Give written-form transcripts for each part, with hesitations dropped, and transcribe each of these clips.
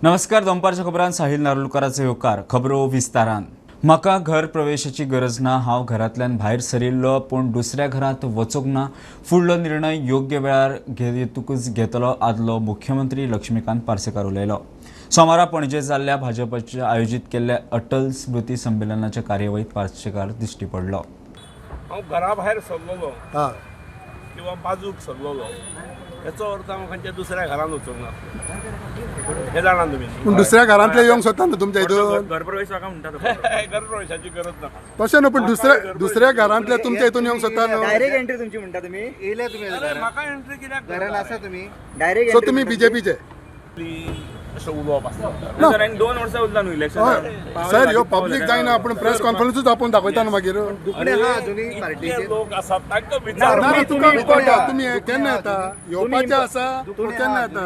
नमस्कार, दनपारच्या खबरान साहिल नारुलकराचो येवकार. खबरो विस्तारान. म्हाका घर प्रवेशाची गरज ना, हांव घरांतल्यान भायर सरिल्लो पूण दुसऱ्या घरांत वचूंक ना. फुडलो निर्णय योग्य वेळार घेतकूच घेतलो, आदलो मुख्यमंत्री लक्ष्मीकांत पार्सेकार उलयलो. सोमारा पणजे जाल्ल्या भाजपाचे आयोजीत केल्ल्या अटल स्मृती संमेलनाच्या कार्यावळीत पार्सेकार दिश्टी पडलो. हांव घरा भायर सरलेलो किंवा बाजूक सरलेलो हेचो अर्थ हांव खंयच्या दुसऱ्या घरान वचूंक ना हे जाणा तुमी. पूण दुसऱ्या घरांतले येवंक सोदता न्हू तुमच्या हितून? घरप्रवेश म्हाका म्हणटा घरप्रवेशाची गरज ना. तशें न्हू, पूण दुसऱ्या घरांतले तुमच्या हितून येवंक सोदता न्हू? डायरेक्ट एंट्री तुमची म्हणटा तुमी? येयले तुमी? म्हाका एंट्री कित्याक? घरान आसा तुमी डायरेक्ट. सो तुमी बीजेपीचे अशें उलोवप आसता. दोन वर्सां उरला न्हू इलेक्शन. सर, ह्यो पब्लीक जायना, पूण प्रेस कॉन्फरन्सूच आपोवन दाखयता न्हू मागीर. लोक आसात तांकां विचार. ना, तुका कळटा तुमी केन्ना येता, येवपाचें आसा पूण केन्ना येता?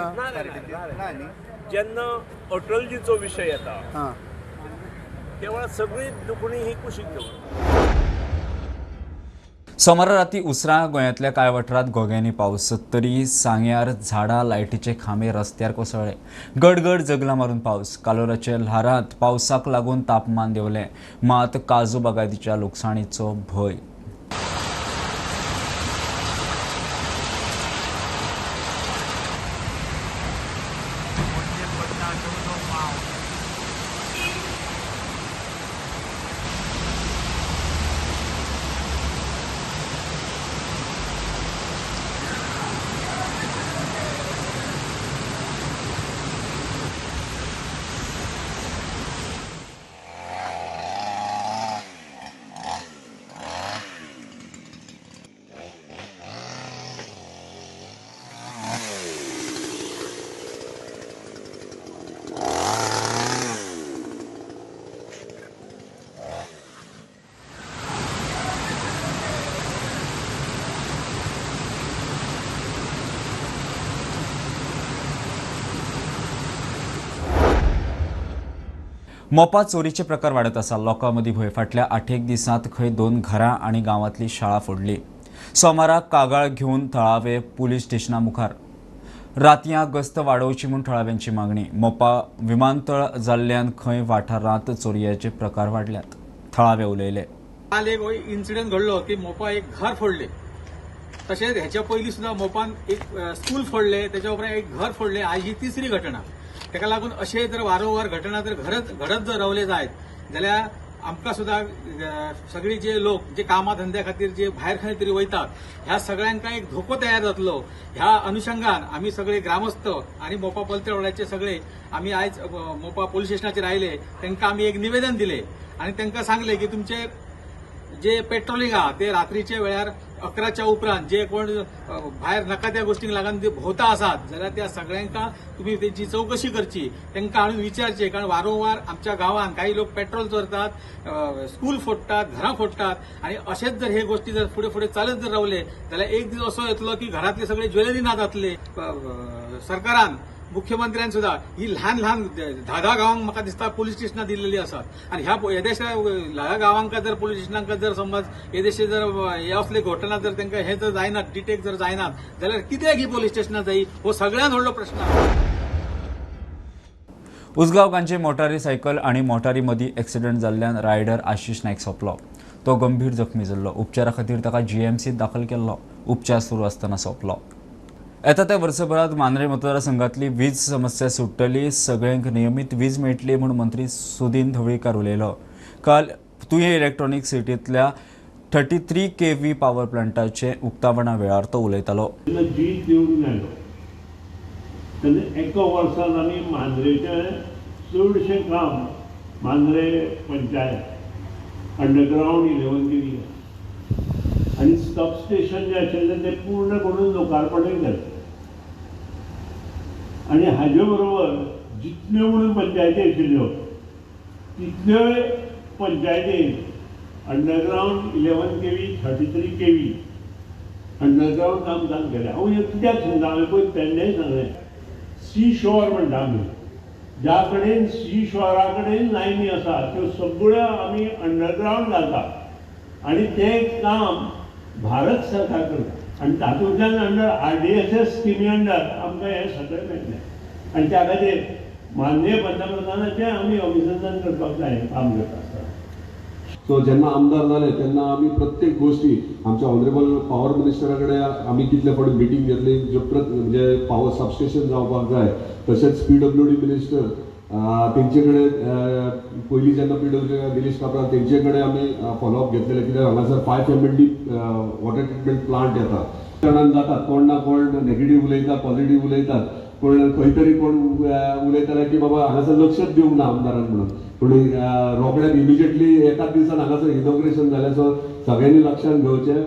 जेन्ना अटलजीचो विशय येता तेव्हा सगळी दुखणी ही कुशीक दवरता. सोमारा राती उसरां गोंयांतल्या कांय वाठारांत घोग्यांनी पावस. तरी सांग्यार झाडां, लायटीचे खांबे रस्त्यार कोसळ्ळे. गडगड जगलां मारून पावस. कालोराचे ल्हारांत पावसाक लागून तापमान देंवलें, मात काजू बागायतीच्या लुकसाणीचो भंय. मोपा चोरीचे प्रकार वाडत आसा. लोकां मदीं भंय. फाटल्या 8 दिसांत खंय 2 घरां आनी गांवांतली शाळा फोडली. सोमारा कागाळ घेवन थळावे पुलीस स्टेशना मुखार रातयां गस्त वाडोवची म्हूण थळाव्यांची मागणी. मोपा विमानतळ जाल्ल्यान खंय वाठारांत चोरयेचे प्रकार वाडल्यात, थळावे उलयले. काल एक इन्सिडंट घडलो की मोपा एक घर फोडले, तशेंच हेच्या पयलीं सुद्दां मोपान एक स्कूल फोडले, त्याच्या उपरांत एक घर फोडले. आज ही तिसरी घटना. ताका लागून अशे जर वारंवार घटना जर घडत जर रावले जायत जाल्यार आमकां सुद्दां सगळी जे लोक जे कामा धंद्या खातीर जे भायर खंय तरी वयतात ह्या सगळ्यांका एक धोको तयार जातलो. ह्या अनुशंगान आमी सगळे ग्रामस्थ आनी मोपा पलतडवाड्याचे सगळे आमी आयज मोपा पोलीस स्टेशनाचेर आयले. तांकां आमी एक निवेदन दिले आनी तांकां सांगले की तुमचे जे पेट्रोलिंग आहा ते रात्रीच्या वेळार 11च्या उपरांत जे कोण भायर नाका त्या गोष्टींक लागून जे भोंवता आसात जाल्यार त्या सगळ्यांका तुमी तेंची चवकशी करची, तांकां हाडून विचारचे. कारण वारंवार आमच्या गांवांत काही लोक पेट्रोल चोरतात, स्कूल फोडटात, घरां फोडटात आनी अशेंच जर हे गोष्टी जर फुडें फुडें चालत जर रावले जाल्यार एक दीस असो येतलो की घरांतले सगळे ज्वेलरी ना जातले. सरकारान, मुख्यमंत्र्यान सुद्दां ही ल्हान ल्हान 10-10 गांवांक म्हाका दिसता पोलीस स्टेशनां दिल्लेली आसात आनी ह्या येदेशा ल्हान गांवांक जर पोलीस स्टेशनांक जर समज येदेशे जर हे असले घटना जर तांकां हे जर जायनात, डिटेक्ट जर जायनात जाल्यार कित्याक ही पोलीस स्टेशनां जायी, हो सगळ्यांत व्हडलो प्रश्न. उसगांव गांजे मोटारी सायकल आनी मोटारी मदीं एक्सिडंट जाल्ल्यान रायडर आशिष नायक सोंपलो. तो गंभीर जखमी जाल्लो. उपचारा खातीर ताका जीएमसीत दाखल केल्लो. उपचार सुरू आसतना सोंपलो. येता त्या वर्सभरात मांद्रे मतदारसंघातली वीज समस्या सुट्टली, सगळ्यांक नियमीत वीज मेळटली म्हूण मंत्री सुदीन ढवळीकार उलयलो. काल तुयें इलेक्ट्रॉनिक सिटींतल्या 33 kV power प्लांटाचे उक्तावणा वेळार तो उलयतालो. जीत निवडून आयलो तेन्ना एका वर्सान आमी मांद्रेचें चडशें काम मांद्रे पंचायत अंडरग्रावंड 11 kV आनी सब स्टेशन जें आशिल्लें तें पूर्ण करून लोकार्पणूय केलें. आनी हाजे बरोबर जितल्यो म्हणून पंचायती आशिल्ल्यो तितल्योय पंचायती अंडरग्रावंड 11 kV 33 kV underground काम चालू केलें. हांव हें कित्याक सांगता, हांवें पयर पेडणेय सांगलें, सी शोर म्हणटा आमी, ज्या कडेन सी शोरा कडेन लायनी आसा त्यो सगळ्यो आमी अंडरग्रावंड घालता आनी तें काम भारत सरकार करता आनी तातूंतल्यान अंडर RDSS स्किमी अंडर आमकां हें सगळें मेळटलें. आनी त्या खातीर माननीय पंतप्रधानाचें आमी अभिनंदन करपाक जाय काम करता आसतना. सो जेन्ना आमदार जाले तेन्ना आमी प्रत्येक गोश्टी आमच्या ऑनरेबल पावर मिनिस्टरा कडेन आमी कितले फावटी मिटींग घेतली, ज्यो म्हणजे पावर सबस्टेशन जावपाक जाय, तशेंच पीडब्ल्यूडी मिनिस्टर तेंचे कडेन पयलीं जेन्ना पीडब्ल्यू निलेश काब्राल तेंचे कडेन आमी फॉलोअप घेतलेले, कित्याक हांगासर 5 MLD water treatment plant येता. जाणान जातात कोण ना कोण नेगेटीव उलयता, पॉझिटीव उलयतात, पूण खंय तरी कोण उलयताले की बाबा हांगासर लक्षच दिवंक ना आमदारान म्हणून, पूण रोखडेच इमिजिएटली एकाच दिसान हांगासर इनॉग्रेशन जालें. सो सगळ्यांनी लक्षांत घेवचें,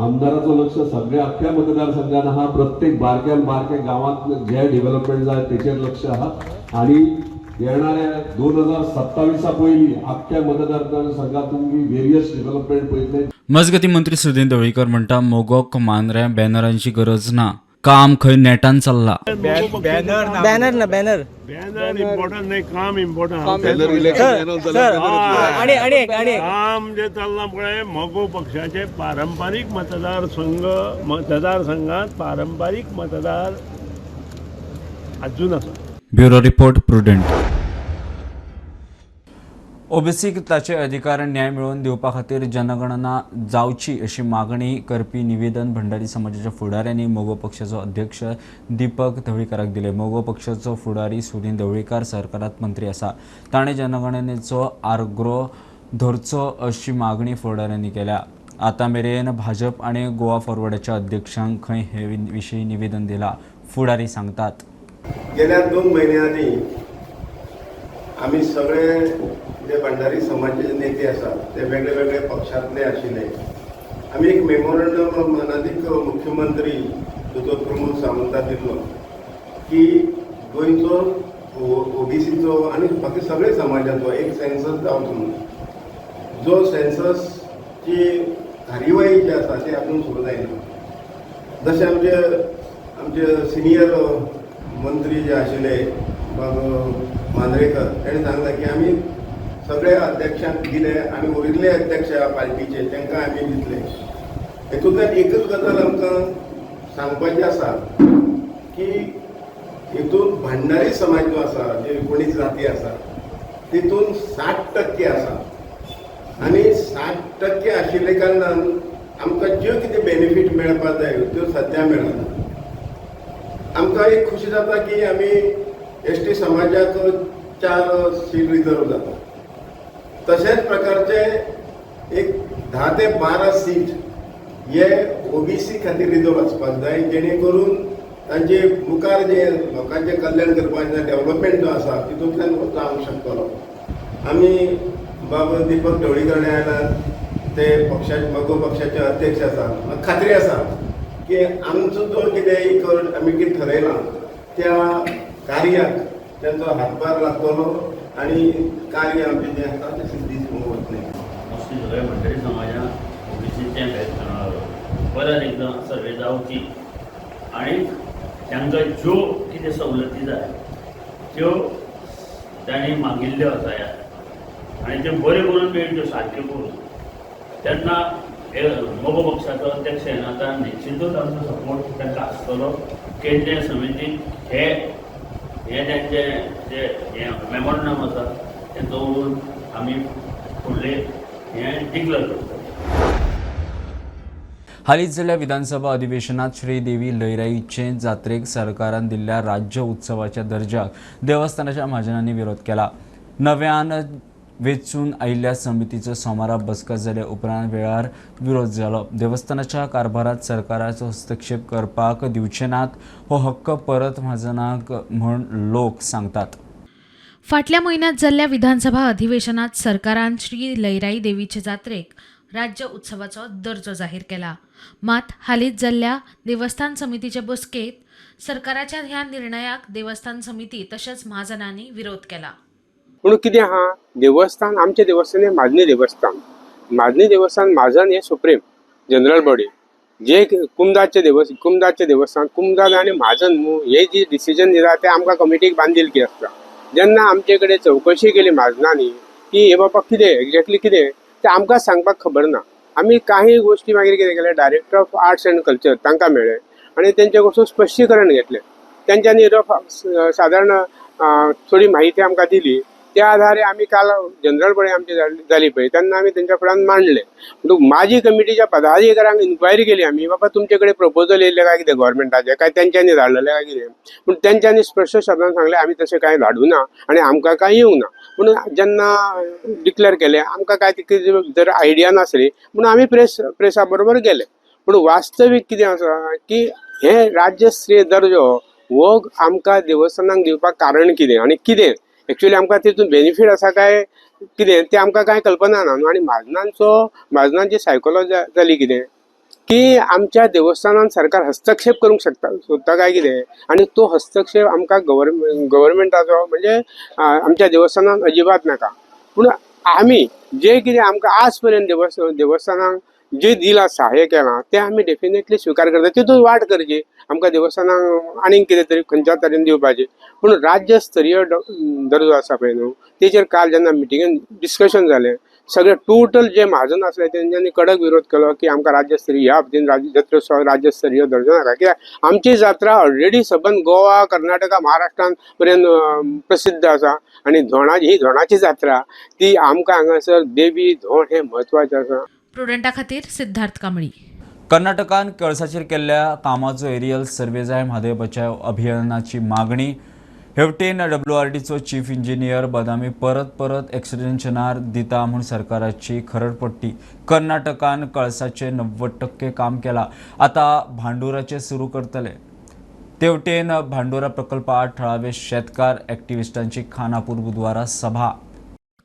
आमदाराचो लक्ष सगळ्या अख्ख्या मतदारसंघान आहा, प्रत्येक बारक्यान बारक्या गांवांत जे डेव्हलपमेंट जाय तेचेर लक्ष आहा आनी येणाऱ्या 2027 पयलीं अख्ख्या मतदारसंघात तुमी वेरियस डेव्हलपमेंट पळयतले. मजगती मंत्री सुदिन ढवळीकर म्हणटा मोगोक मांद्र्या बॅनरांची गरज ना, काम खंय नेटान चल्ला. बॅनर ना, बॅनर बॅनर इम्पॉर्टंट नाही, काम इम्पॉर्टंट. काम जे चल्लां पळय मगो पक्षाचे पारंपारीक मतदारसंघ, मतदारसंघात पारंपारीक मतदार अजून आसा. Bureau report, Prudent. ओबीसीक ताचे अधिकार न्याय मेळोवन दिवपा खातीर जनगणना जावची अशी मागणी करपी निवेदन भंडारी समाजाच्या फुडाऱ्यांनी मगो पक्षाचो अध्यक्ष दीपक ढवळीकाराक दिले. मगो पक्षाचो फुडारी सुदिन ढवळीकार सरकारांत मंत्री आसा, ताणें जनगणनेचो आग्रो धरचो अशी मागणी फुडाऱ्यांनी केल्या. आतां मेरेन भाजप आनी गोवा फॉरवर्डाच्या अध्यक्षांक खंय हे विशीं निवेदन दिला, फुडारी सांगतात. गेल्या 2 म्हयन्या आदीं आमी सगळे जे भंडारी समाजाचे नेते आसात ते वेगळे वेगळे पक्षांतले आशिल्ले. आमी एक मेमोरंडम मानादीक मुख्यमंत्री दोतोर प्रमोद सावंता दिल्लो की गोंयचो ओबीसीचो आनी बाकी सगळे समाजाचो एक सेन्सस जावचो म्हणून. जो सेन्ससची कार्यवाही जी आसा ती अजून सुरू जायना. जशें आमचे आमचे सिनियर मंत्री जे आशिल्ले बाब मांद्रेकर ताणें सांगलें की आमी सगळे अध्यक्षांक दिले आनी उरिल्ले अध्यक्ष पार्टीचे तांकां आमी दितले. हेतूंतल्यान एकच गजाल आमकां सांगपाची आसा की हेतून भांडारी समाज जो आसा, जे 19 जाती आसा, तितून 60% आसा आनी 60% आशिल्ले कारणान आमकां ज्यो कितें बेनिफीट मेळपाक जाय त्यो सद्या मेळना. आमकां एक खुशी जाता की आमी एस टी समाजाक 4 सीट रिजर्व जाता, तशेंच प्रकारचे एक 10 ते 12 सीट हे ओबीसी खातीर रिजर्व आसपाक जाय, जेणे करून तांचे मुखार जे लोकांचें कल्याण करपाचें डेव्हलपमेंट जो आसा तितूंतल्यान हो जावंक शकतलो. आमी बाब दीपक ढवळीकर आयला, ते पक्षाचे मगो पक्षाचे अध्यक्ष आसा. म्हाका खात्री आसा की आमचो जो कितें एक आमी कितें ठरयलां त्या कार्याक तांचो हातभार लागतलो आनी कार्य आमचें जें आसा तें सिद्धीच वतलें. मोस्टली सगळे भंडारी समाजान ओबीसीचें परत एकदां सर्वे जावची आनी तांकां ज्यो कितें सवलती जाय त्यो तांणी मागिल्ल्यो आसा ह्या आनी त्यो बऱ्यो करून मेळच्यो सारक्यो करून. तेन्ना हे मगो पक्षाचो अध्यक्ष ह्या नात्यान निश्चितूच आमचो सपोर्ट तांकां आसतलो. केंद्रीय समितीक हे हे तांचे जे हें मेमोरंडम आसा तें दवरून आमी फुडले हें डिक्लेर करतले. हालींच जाल्ल्या विधानसभा अधिवेशनात श्री देवी लयराईचे जात्रेक सरकारान दिल्ल्या राज्य उत्सवाच्या दर्जाक देवस्थानाच्या म्हाजनांनी विरोध केला. नव्यान वेंचून आयिल्ल्या समितीचो सोमारा बसका जाल्या उपरांत वेळार विरोध जालो. देवस्थानाच्या कारभारात सरकाराचो हस्तक्षेप करपाक दिवचे नात हो हक्क परत म्हाजनांक म्हूण लोक सांगतात. फाटल्या म्हयन्यांत जाल्ल्या विधानसभा अधिवेशनात सरकारान श्री लयराई देवीचे जात्रेक राज्य उत्सवाचो दर्जो जाहीर केला. मात हालींच जाल्ल्या देवस्थान समितीचे बसकेंत सरकाराच्या ह्या निर्णयाक देवस्थान समिती तशेंच म्हाजनांनी विरोध केला. पूण कितें आहा, देवस्थान आमचें देवस्थान हें म्हाजनी देवस्थान, म्हाजनी देवस्थान म्हाजन हें सुप्रीम जनरल बॉडी. जे कुमदाचे कुमदाचें देवस्थान, कुमदाद आनी म्हाजन हे जी डिसिजन दिता तें आमकां कमिटीक बांदिलकी आसता. जेन्ना आमचे कडेन चवकशी केली म्हाजनांनी की हे बाबा कितें एक्झॅक्टली कितें तें आमकां सांगपाक खबर ना. आमी काही गोश्टी मागीर कितें केलें, director of arts and culture तांकां मेळ्ळे आनी तेंचे कडसून स्पश्टीकरण घेतलें. तेंच्यांनी रफ सादारण थोडी माहिती आमकां दिली. त्या आधारे आमी काल जनरल बॉडी आमची जाली पळय तेन्ना आमी तेंच्या फुड्यान मांडले. म्हणटकूच माजी कमिटीच्या पदाधिकाऱ्यांक इन्क्वायरी केली आमी, बाबा तुमचे कडेन प्रपोजल येयल्लें काय कितें गव्हर्मेंटाचें, काय तेंच्यांनी धाडलेलें काय कितें. पूण तेंच्यांनी स्पश्ट शब्दान सांगलें आमी तशें कांय धाडूं ना आनी आमकां कांय येवंक ना. पूण जेन्ना डिक्लेर केलें आमकां कांय तितली जर आयडिया नासली म्हणून आमी प्रेसा बरोबर गेले. पूण वास्तवीक कितें आसा की हे राज्यस्तरीय दर्जो हो आमकां देवस्थानांक दिवपाक कारण कितें आनी कितें एक्चुअली आमकां तितून बेनिफीट आसा काय कितें तें आमकां कांय कल्पना ना न्हू. आनी म्हाजनांची सायकोलॉजी जाली कितें की आमच्या देवस्थानान सरकार हस्तक्षेप करूंक शकता सोदता काय कितें, आनी तो हस्तक्षेप आमकां गव्हर्मेंटाचो म्हणजे आमच्या देवस्थानान अजिबात नाका. पूण आमी जे कितें आमकां आज पर्यंत देवस्थानांक जे दिलां सहाय्य केलां तें आमी डेफिनेटली स्विकार करता. तितून वाट करची आमकां देवस्थानांक आनीक कितें तरी खंयच्या तरेन दिवपाचें. पूण राज्य स्तरीय दर्जो आसा पळय न्हू तेचेर काल जेन्ना मिटिंगेन डिस्कशन जालें सगळे टोटल जे म्हाजन आसले तेंच्यांनी कडक विरोध केलो की आमकां राज्यस्तरीय ह्या बाबतीन जत्रोत्सव राज्यस्तरीय दर्जो नाका, कित्याक आमची जात्रा ऑलरेडी सबंद गोवा कर्नाटका महाराष्ट्रान पर्यंत प्रसिद्ध आसा आनी धोणाची ही धोणाची जात्रा ती आमकां हांगासर देवी धोण हें म्हत्वाचें आसा. प्रुडंटा खातीर सिद्धार्थ कांबळी. कर्नाटकान कळसाचेर केल्ल्या कामाचो एरियल सर्वे जाय म्हादय बचाव अभियानाची मागणी. हेवटेन WRDचो चीफ इंजिनियर बदामी परत परत एक्सटेन्शनार दिता म्हूण सरकाराची खरडपट्टी. कर्नाटकान कळसाचे 90% काम केला, आतां भांडुराचे सुरू करतले. तेवटेन भांडुरा प्रकल्पा आड थळावे शेतकार एक्टिविस्टांची खानापूर बुधवारा सभा.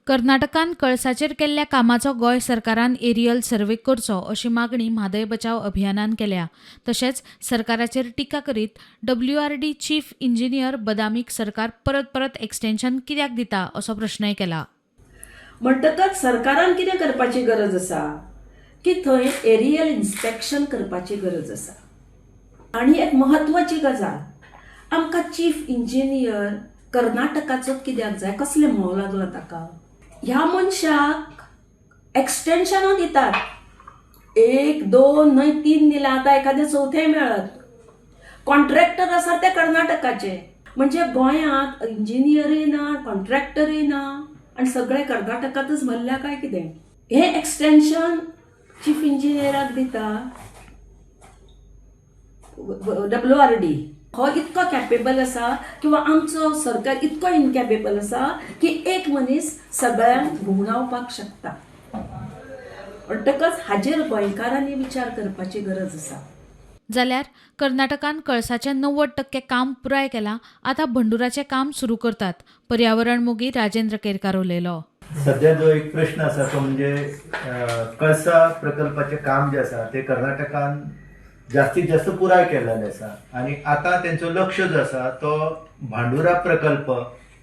कर्नाटकान कळसाचेर केल्ल्या कामाचो गोंय सरकारान एरियल सर्वे करचो अशी मागणी म्हादय बचाव अभियानान केल्या. तशेंच सरकाराचेर टिका करीत WRD chief इंजिनियर बदामीक सरकार परत परत एक्सटेन्शन कित्याक दिता असो प्रश्नय केला. म्हणटकच सरकारान कितें करपाची गरज आसा की थंय एरियल इन्स्पेक्शन करपाची गरज आसा. आनी एक म्हत्वाची गजाल, आमकां चीफ इंजिनियर कर्नाटकाचो कित्याक जाय, कसलें मोह लागला ताका? ह्या मनशाक एक्सटेन्शनां दितात, 1 2 न्हय 3 दिला, आतां एखादें चवथें मेळत. कॉन्ट्रॅक्टर आसा ते कर्नाटकाचे, म्हणजे गोंयांत इंजिनियरूय ना, कॉन्ट्रॅक्टरूय ना आनी सगळे कर्नाटकांतच भरल्या काय कितें? हें एक्सटेन्शन चीफ इंजिनियराक दिता WRD. हो इतको कॅपेबल आसा किंवा आमचो सरकार इतको इनकॅपेबल आसा की एक मनीस सगळ्यांक घुंवडावपाक शकता. म्हणटकच हाजेर गोंयकारांनी विचार करपाची गरज आसा. जाल्यार कर्नाटकान कळसाचें 90% काम पुराय केलां, आतां भंडुराचें काम सुरू करतात. पर्यावरण मोगी राजेंद्र केरकार उलयलो. सध्या जो एक प्रश्न आसा तो म्हणजे कळसा प्रकल्पाचें काम जें आसा तें कर्नाटकान जास्तीत जास्त पुराय केल्लें आसा आनी आतां तेंचो लक्ष जो आसा तो भांडुरा प्रकल्प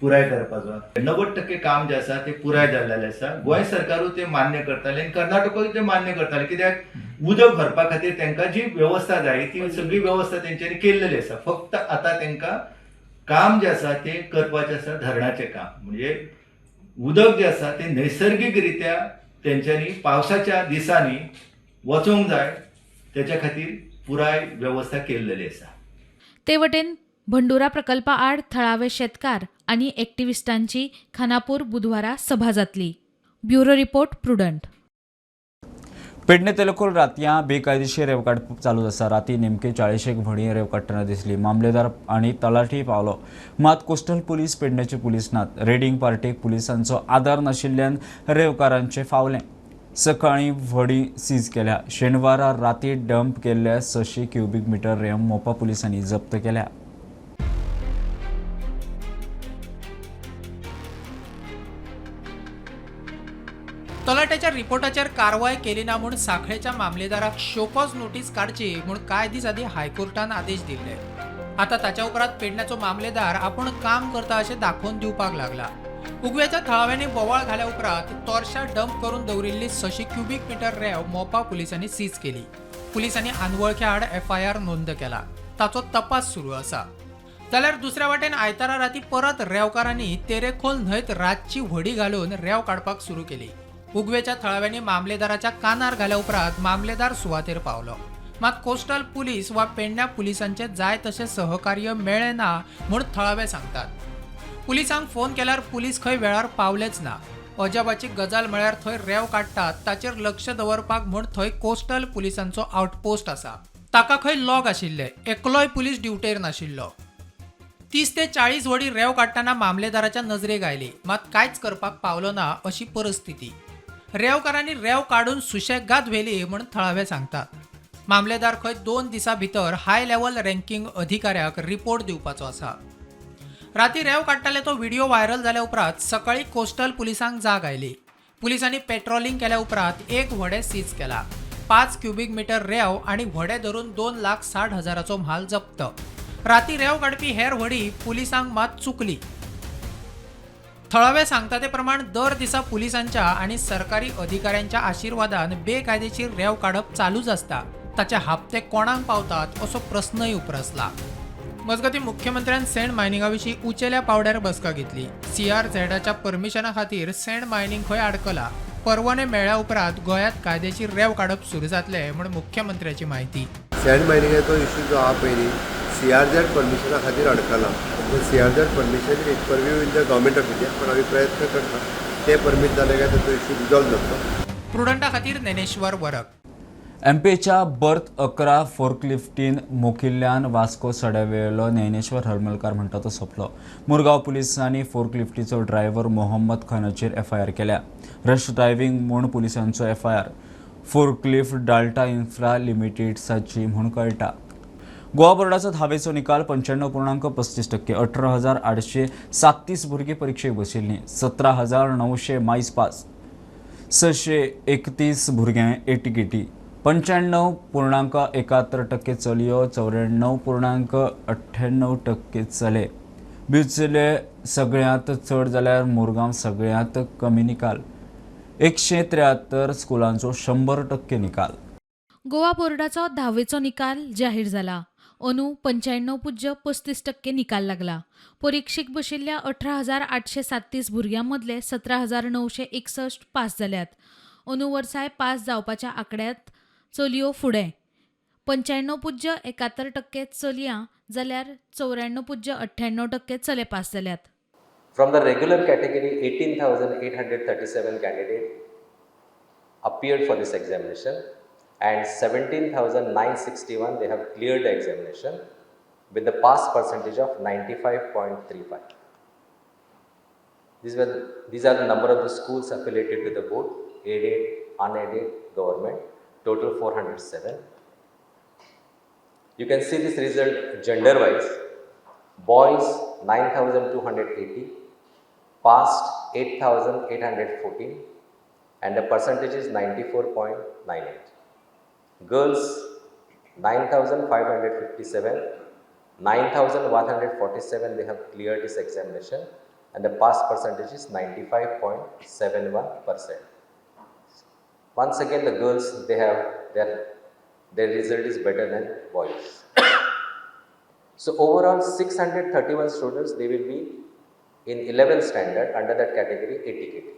पुराय करपाचो. 90% काम जें आसा तें पुराय जाल्लें आसा. गोंय सरकारूय तें मान्य करतालें आनी कर्नाटकूय तें मान्य करतालें, कित्याक उदक भरपा खातीर तांकां जी वेवस्था जाय ती सगळी वेवस्था तेंच्यांनी केल्लेली आसा. फक्त आतां तांकां काम जें आसा तें करपाचें आसा, धरणाचें काम, म्हणजे उदक जें आसा तें नैसर्गीक रित्या तेंच्यांनी पावसाच्या दिसांनी वचोंक जाय, तेच्या खातीर पुराय वेवस्था केल्लेली आसा. ते वटेन भंडुरा प्रकल्पा आड थळावे शेतकार आनी एक्टिविस्टांची खानापूर बुधवारा सभा जातली. Bureau report, Prudent. Pedne Telkol रातयां बेकायदेशीर रेंव काडप चालूच आसा. राती नेमके 40 व्हडीं रेंव काडटना दिसली. मामलेदार आनी तलाठी पावलो, मात कोस्टल पुलीस पेडण्याचे पुलीस नात. रेडिंग पार्टीक पुलिसांचो आदार नाशिल्ल्यान रेंवकारांचें फावलें. सकाळीं व्हडीं सीज केल्या. शेनवारा राती डंप केल्ल्या 600 क्युबीक मिटर रेंव मोपा पुलिसांनी जप्त केल्या. तलाट्याच्या रिपोर्टाचेर कारवाय केली ना म्हूण सांखळेच्या मामलेदाराक शोकॉज नोटीस काडची म्हूण कांय दीस आदीं हायकोर्टान आदेश दिल्ले. आतां ताच्या उपरांत पेडण्याचो मामलेदार आपूण काम करता अशें दाखोवन दिवपाक लागला. उगव्याच्या थळाव्यांनी बोवाळ घाल्या उपरांत तोरशा डंप करून दवरिल्ली 600 क्युबीक मिटर रेंव मोपा पुलिसांनी सीज केली. पुलिसांनी अनवळख्या आड FIR नोंद केला, ताचो तपास सुरू आसा. जाल्यार दुसऱ्या वाटेन आयतारा राती परत रेंवकारांनी तेरेखोल न्हंयत रातची व्हडी घालून रेंव काडपाक सुरू केली. उगवेच्या थळाव्यांनी मामलेदाराच्या कानार घाल्या उपरांत मामलेदार सुवातेर पावलो, मात कोस्टल पुलीस वा पेडण्या पुलिसांचे जाय तशें सहकार्य मेळ्ळें ना म्हूण थळावे सांगतात. पुलिसांक फोन केल्यार पुलीस खंय वेळार पावलेच ना. अजाबाची गजाल म्हळ्यार थंय रेंव काडटात ताचेर लक्ष दवरपाक म्हूण थंय कोस्टल पुलिसांचो आउटपोस्ट आसा. ताका खंय लॉग आशिल्ले, एकलोय पुलीस ड्युटेर नाशिल्लो. 30 ते 40 व्हडी रेंव काडटना मामलेदाराच्या नजरेक आयली, मात कांयच करपाक पावलो ना अशी परिस्थिती. रेंवकारांनी रेंव काडून सुशेगाद व्हेली म्हूण थळावे सांगतात. मामलेदार खंय 2 दिसां भितर हाय लेव्हल रँकिंग अधिकाऱ्याक रिपोर्ट दिवपाचो आसा. राती रेंव काडटाले तो व्हिडिओ व्हायरल जाल्या उपरांत सकाळी कोस्टल पुलिसांक जाग आयली. पुलिसांनी पेट्रोलिंग केल्या उपरांत एक व्हडें सीज केला. 5 क्युबीक मिटर रेंव आनी व्हडें धरून 2,60,000 म्हाल जप्त. राती रेंव काडपी हेर व्हडी पुलिसांक मात चुकली. थळावे सांगता ते प्रमाण दर दिसा पुलिसांच्या आनी सरकारी अधिकाऱ्यांच्या आशिर्वादान बेकायदेशीर रेंव काडप चालूच आसता. ताचे हप्ते कोणाक पावतात असो प्रस्नय उप्रासला. मजगतीं मुख्यमंत्र्यान सँड मायनिंगा विशीं उंचेल्या पावड्यार बसका घेतली. सीआरझेडाच्या परमिशना खातीर सँड मायनिंग खंय आडकला. परवाने मेळ्ळ्या उपरांत गोंयांत कायदेशीर रेंव काडप सुरू जातलें म्हूण मुख्यमंत्र्याची म्हायती. सँड मायनिंगाचो इश्यू जो आहा पयलीं सीआरझेड परमिशना खातीर अडकला. CRZ permission is purview in the government of India, पण आमी प्रयत्न करता ते परमीट जाले काय ताचो इश्यू रिजॉल्व जातलो. प्रुडंटा खातीर ज्ञानेश्वर वरक. एमपीच्या बर्थ 11 फोर्कलिफ्टीन मोखिल्ल्यान वास्को सड्यावेलो ज्ञानेश्वर हरमलकार म्हणटा तो सोंपलो. मुरगांव पुलिसांनी फोर्कलिफ्टीचो ड्रायव्हर मोहम्मद खानाचेर एफआयआर केल्या. रश ड्रायव्हिंग म्हूण पुलिसांचो एफआयआर. फोर्कलिफ्ट डाल्टा इन्फ्रा लिमिटेड्साची म्हूण कळटा. गोवा बोर्डाचो धावेचो निकाल 95.35%. 18,837 भुरगीं परिक्षेक बशिल्लीं. 17,900 मायज पास, 631 भुरगें एटीकेटी, 95.71% चलयो, 94.98% चले. बिचले सगळ्यांत चड जाल्यार मुरगांव सगळ्यांत कमी निकाल. 173 स्कुलांचो 100% निकाल. गोवा बोर्डाचो धावेचो निकाल जाहीर जाला. अंदू 95.35% निकाल लागला. परिक्षेक बशिल्ल्या 18,837 भुरग्यां मदले 17,961 पास जाल्यात. अंदू वर्साय पास जावपाच्या आंकड्यांत चलयो फुडें 95.71% चलयां जाल्यार 94.98% चले पास जाल्यात. From the regular category 18,837 candidate appeared for this examination and 17,961 they have cleared the examination with the pass percentage of 95.35. These are the number of the schools affiliated to the board, aided, unaided, government, total 407. You can see this result gender wise. Boys 9,280, passed 8,814 and the percentage is 94.98. Girls 9,557, 9,147 they have cleared this examination and the pass percentage is 95.71%. Once again the girls, they have their result is better than boys. So overall 631 students they will be in 11th standard under that category ATKT.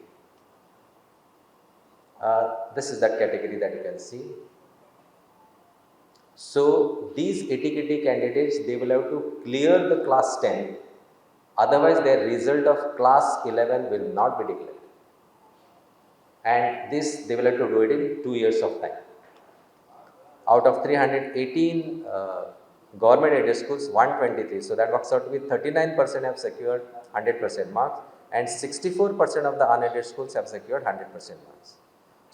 This is that category that you can see. So these ATKT candidates, they will have to clear the class 10, otherwise their result of class 11 will not be declared. And this they will have to do it in 2 years of time. Out of 318 government aided schools, 123, so that works out to be 39% have secured 100% marks and 64% of the unaided schools have secured 100% marks.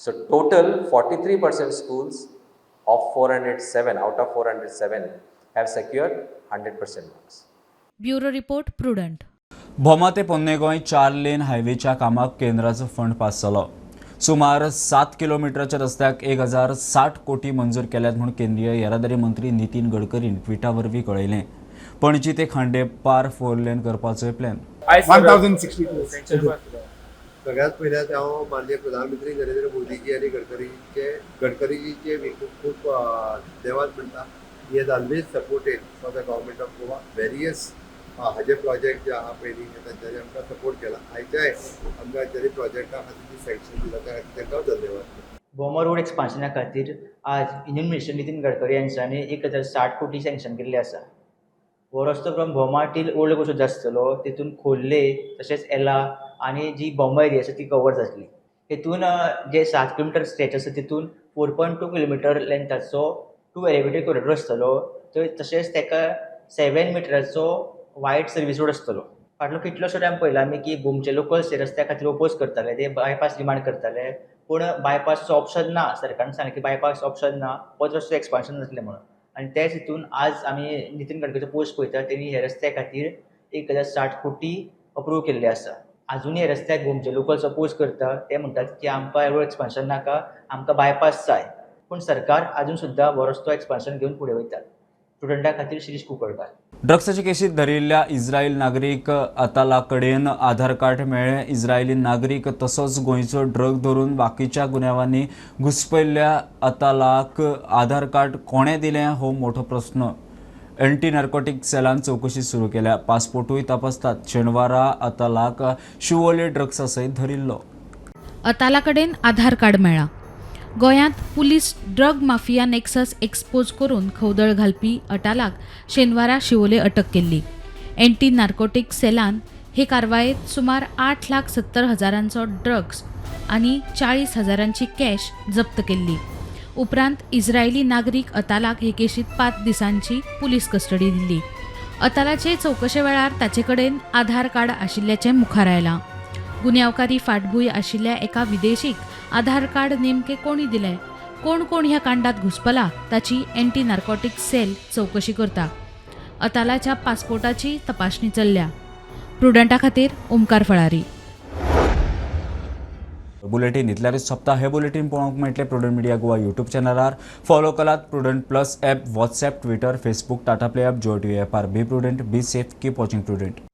So total 43% schools of 407 out of 407 have secured 100% marks. Bureau report, Prudent. Bhoma ते पोन्ने Goa 4 lane हायवेच्या कामाक केंद्राचो fund pass जालो. सुमार 7 किलोमिटराच्या रस्त्याक 1060 कोटी मंजूर केल्यात म्हूण केंद्रीय येरादारी मंत्री नितीन गडकरीन ट्विटा वरवीं कळयलें. पणजी ते खांडेपार 4 लेन करपाचोय प्लॅन. 1062. सगळ्यात पयल्यात हांव माननीय प्रधानमंत्री नरेंद्र मोदीजी आनी गडकरीजीचे खूब खूब धन्यवाद म्हणटा. He has always supported for the government of Goa various हाजे प्रोजेक्ट जे आहा पयलीं तांच्यांनी आमकां सपोर्ट केला. आयच्याय आमकां जरी प्रोजेक्टा खातीर जी सँक्शन दिला त्या खातीर तांकां धन्यवाद. भोमा रोड एक्सपान्शना खातीर आज इंजिन मिनिस्टर नितीन गडकरी हांच्यांनी 1060 कोटी सँक्शन केल्ले आसा. हो रस्तो from Bhoma till old Goa आसतलो. तितून खोर्ले तशेंच एला आनी जी बोंबय एरिया आसा ती कवर जातली. हेतून जे 7 किलोमिटर स्ट्रेच आसा तितून 4.2 किलोमिटर लेंथाचो 2 एलिवेटेड कॉरिडोर आसतलो. तशेंच ताका 7 मिटराचो वायड सर्वीस रोड आसतलो. फाटलो कितलोसो टायम पळयला आमी की भोमचे लोकल्स हे रस्त्या खातीर ओपोज करताले, ते बायपास डिमांड करताले, पूण बायपासचो ऑप्शन ना. सरकारान सांगलें की बायपास ऑप्शन ना, होच रस्तो एक्सपान्शन जातलें म्हणून. आनी तेच हितून आज आमी नितीन गडकरीचो पोस्ट पळयता, तेणी हे रस्त्या खातीर 1060 कोटी अप्रूव केल्ले आसा. आजुनूय हे रस्त्याक गोमचे लोकल्स अपोज करता. ते म्हणटात की आमकां रोड एक्सपान्शन नाका, आमकां बायपास जाय. पूण सरकार आजून सुद्दां हो रस्तो एक्सपान्शन घेवन फुडें वयता. स्टुडंटा खातीर शिरीष कुंकळकार. ड्रग्साचे केसीत धरिल्ल्या इस्रायल नागरीक अताला कडेन आधार कार्ड मेळ्ळें. इस्रायली नागरीक तसोच गोंयचो ड्रग धरून बाकीच्या गुन्यांवांनी घुसपयल्ल्या अतालाक आधार कार्ड कोणें दिलें हो मोठो प्रस्न. एंटी नार्कोटिक सेलान चवकशी सुरू केल्या. पासपोर्टूय तपासतात. शेनवारा अतालाक शिवोले ड्रग्सा सयत धरिल्लो. अताला कडेन आधार कार्ड मेळ्ळां. गोंयांत police drug mafia nexus expose करून खवदळ घालपी अटालाक शेनवारा शिवोले अटक केल्ली. एंटी नार्कोटिक सेलान हे कारवायेत सुमार 8,70,000 ड्रग्स आनी 40,000 कॅश जप्त केल्ली. उपरांत इस्रायली नागरीक अतालाक हे केशीत 5 दिसांची पुलीस कस्टडी दिल्ली. अतालाचे चवकशे वेळार ताचे कडेन आधार कार्ड आशिल्ल्याचें मुखार आयलां. गुन्यांवकारी फाटभूंय आशिल्ल्या एका विदेशीक आधार कार्ड नेमके कोणी दिलें, कोण कोण ह्या कांडात घुसपला ताची एंटी नार्कोटिक सेल चवकशी करता. अतालाच्या पासपोर्टाची तपासणी चल्ल्या. प्रुडंटा खातीर ओमकार फळारी. बुलेटीन इतल्यारूच सोंपता. हे बुलेटीन पळोवंक मेळटलें प्रुडंट मिडिया गोवा यूट्यूब चॅनलार. फॉलो करात Prudent plus app, WhatsApp, Twitter, Facebook, Tata Play app, Jio TV ॲपार. Be prudent, be safe, keep watching Prudent.